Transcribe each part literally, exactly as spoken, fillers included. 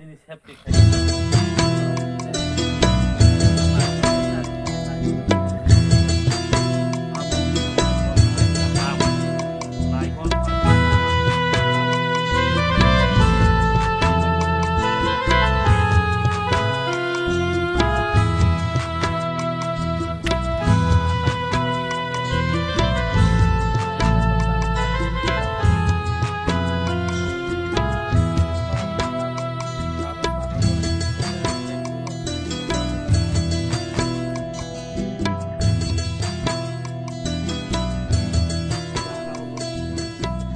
Nini safety khai.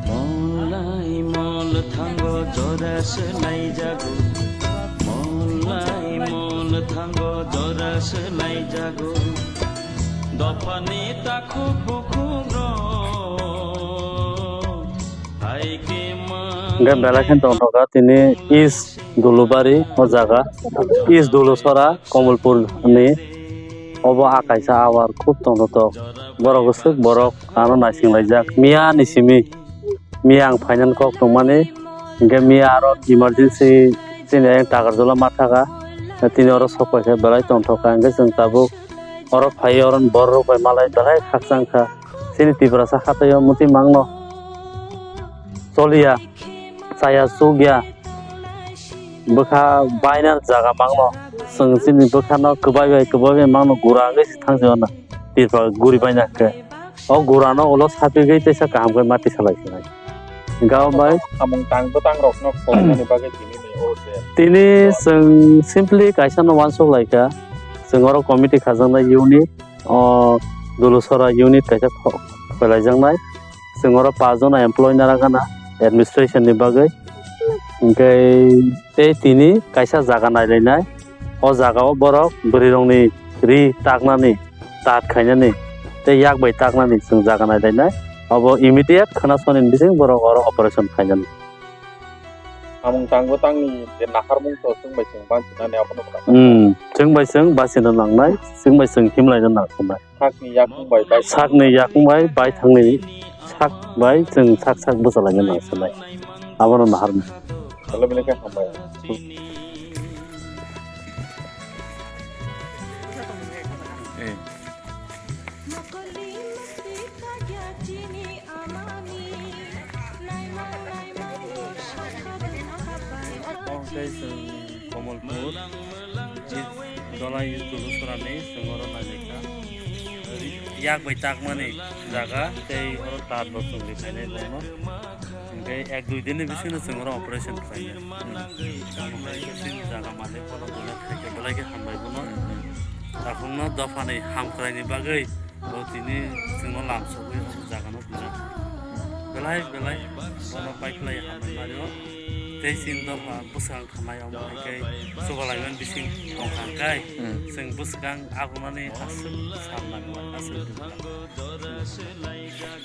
Mol lai mol thango jora se naijago. Mol lai mol thango jora se naijago. Dophani takhuk bukhuk rok hai khe ma. Hingke belai khe tongthokha tini East Dulubari o jaga, East Dulusora, Komolpur ni obo a kaisa awar khub tongthotok. Borok swk borok ano naising laijak miya ni simi. Miya ang phainani kok tongmani, hingke miya aro emergency chini ayang Takarjala ma thaka, tini oro sok paikha belai tongthokha, hingke chwng tabuk oro phaiwi oro borok rok bai malai belai khakchang kha. Chini Tiprasa hathaio muti mangno choliya, chaya chukya, bwkha baina jaga mangno, chwng chini bwkhano kwbai bai kwbai bai mangno gura wngwi se thangsi mano, Tiprasa guri baina hwnkhe. O gurano ulo sapigwi teisa kaham khe mati salai khe nai. Gao bai. Samung tang bwtang rokno khwlainani bagwi tini ni o je. Tini chwng simply kaisa no wansuk lai kha. Chwng oro committee khajaknai unit, o Dulusora unit kaisa kho-, khwlaijaknai. Chwng oro paanch jona employee nara gana administration ni bagwi. Hingke tei tini kaisa jaga nailainai. O jaga o borok bwrwi rokni ri taknani tat khainani tei yak bai taknani chwng jaga nailainai. Obo immediate khwna soni bising borok oro operation khainani. Samung tangbo tangni je naharmung to chwng bai chwng bansinani abono bwkha. Hmm, chwng bai chwng basina nangnai, chwng bai chwng himlaina nangsinai. Sakni yakung bai bai. Sakni yakung bai bai thangni sak bai chwng sak sak bwchalaina nangsinai. Abono naharmung. Hello, belai khe hambai. Eh. Omo tei chwng Komolpur, Dolai Dulusora ni chwng oro nailaikha. Yak bai takmani jaga tei oro tar bo chwng rikhainai bono. Hingke ek dui din ni bisingo chwng oro operation khlainai. Chini jaga malik bono donate khaikhe belai khe hambai bono. Takhukno dophani hamkraini bagwi bo tini chwngno lamsogwi o jagano tini belai belai bono paikhlai hambai mario. Tei chini dopha bwswk ang thangnai omo hai khe chubalaimani bising tongkha hwnkhe chwng bwswk ang agonani aswk sal nango, aswk.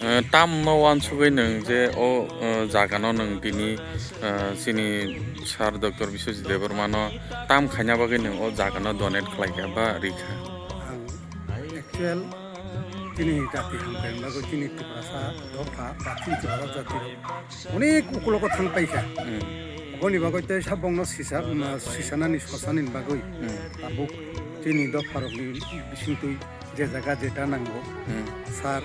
Eh, tamno wansugwi nwng je o, eh, jagano nwng tini, eh, chini sir Doctor Biswajit Debbarmano tam khaina bagwi nwng o jagano donate khlaikha ba rikha? Ang actual chini jati hamkrai bagwi chini Tiprasa dopha ba chini Tiprasa jati rok onek ukulogo thang paikha. Hmm. Aboni bagwi tei sabongno sisa, um, sisanani sosanani bagwi Hmm. tabuk chini dopharokni bisingtwi je jaga jeta nango, Hmm. sir,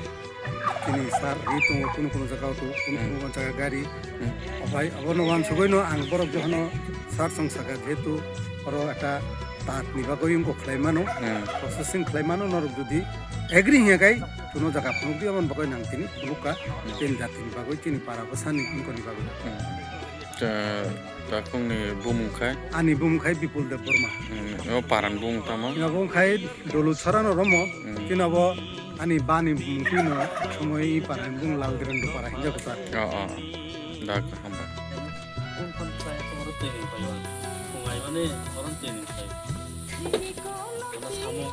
chini sir ri tongo, kunu kunu jaga o tongo, kunu Hmm. kunu jaga gari. Hmm. Obai, abono wansugwi no ang borok johono sir song saka, jehetu oro ekta tat ni bagwi wngkok khlai mano, Hmm. processing khlai mano, norok jodi agree hiya kai, kuno jaga phunuk di, aboni bagwi nang tini phunuk ka, Hmm. tini jatini bagwi, tini para bwsani wngkoni bagwi. Hmm. Ta, takhukni bumung khai? Ani bumung khai Bipul Debbarma. Hmm, o paran bumung tamo? Abo khai Dolu Chorano Romo, Hmm. tino bo ani bani bumung tino somoi i para bung Lal Direndra para hinja kota. Oh, oh. Da, kaham ba. Bung kon sai tomoro teni pai wa. Bung ai mane oron teni pai. Ana samo.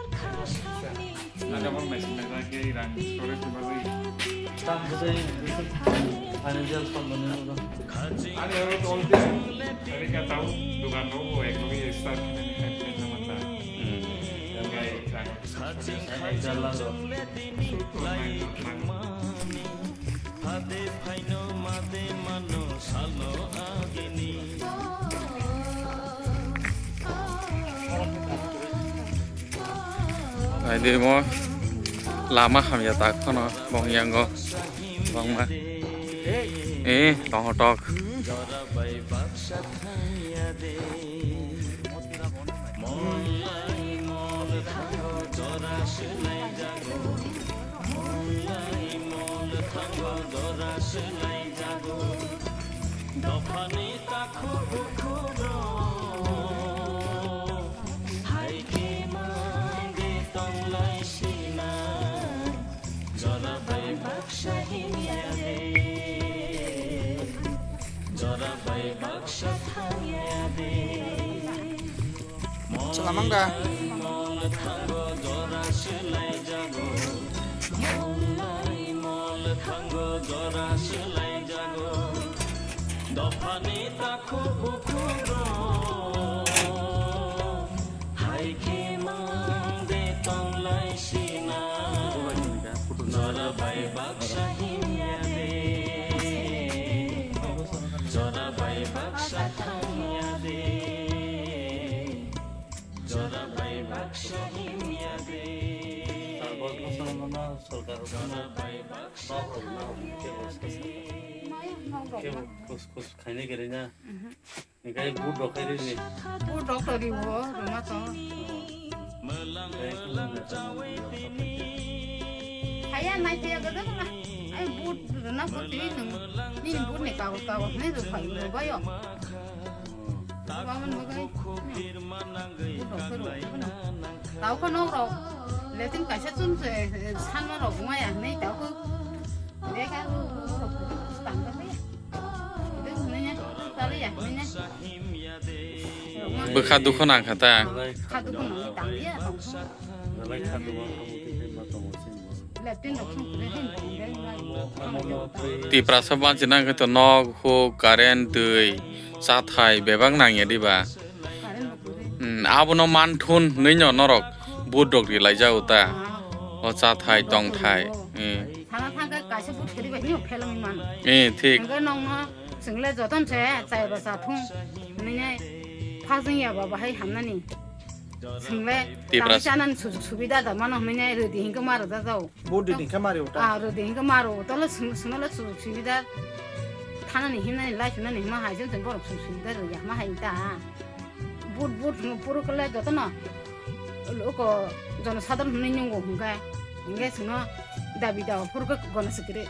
Ada bang mesin mesin ke irang storage bagwi. Tam bujai financial problem ni. Ani aro tolde. Ani ka tau dukan ro ek logi start kene ni hai kene mata. Hmm. Yang kai irang. Hade phaino made mano salo agini. Naidi mo lama hamya tak phano bongyango bongma. Eh, tongthok. Dophani takhuk bukhuk rok hai khe mande tonglai sina. Jora bai baksa himya de, jora bai baksa thangya de. Chwla mang da? Dophani takhuk bukhuk rok hai khe mang de tonglai sina. Jora bai baksa himya de, jora bai baksa thangya de. Jora bai baksa himya de. Sarkar no, sarkar no, nok rok no kebo khos khos khainai kwrwi na. Hinkhe vote rok khai rwi ni. Vote rok to riwo, rwma to. Haya nai te ga da na. Ai vote rwna ko twi nung. Nini vote ni kagoj kagoj ni rw phai rw bayo. Tao khe nok rok, latrine kaisa chum se, sanma rok wngya hinwi tao khe. Beka tangkhe. Bwkha dukhu nang kha ta. Kha dukhu nang tang ya tong. Latrine rok sung khe hin tong de. Tiprasa banchi nang khe to nok, huk, current, twi, chathai bebak nangya diba? Current bo kwrwi. Hmm, abono manthun hinwi no norok vote rok rilai jago ta. Ah. O chathai, tongthai. Hmm. Thana thangkhe kaisa vote kwrwi bai hinwi phelangwi mano. Eh, thik. Hwnkhe nokno chwng le jotono se chai rw cha thung hinwi nai phajwng ya ba bahai hamnani. Chwng le Tipra tangwi chanani sujug subida da mano hinwi nai rwdi hinkhe ma rwjak jao. Budi ni khe mari uta. Ah, rwdi hinkhe maro, tole sung-, sungno le sujug subida thanani himnani, lai sunani himma hai, jeng jeng borok sujug subida rwya himma hai ta. But, but hwnwi phuru khe le jotono uko jono sadharon hwnwi nungo hwnkhe, hwnkhe sungno dabi da phuru khe gono swkre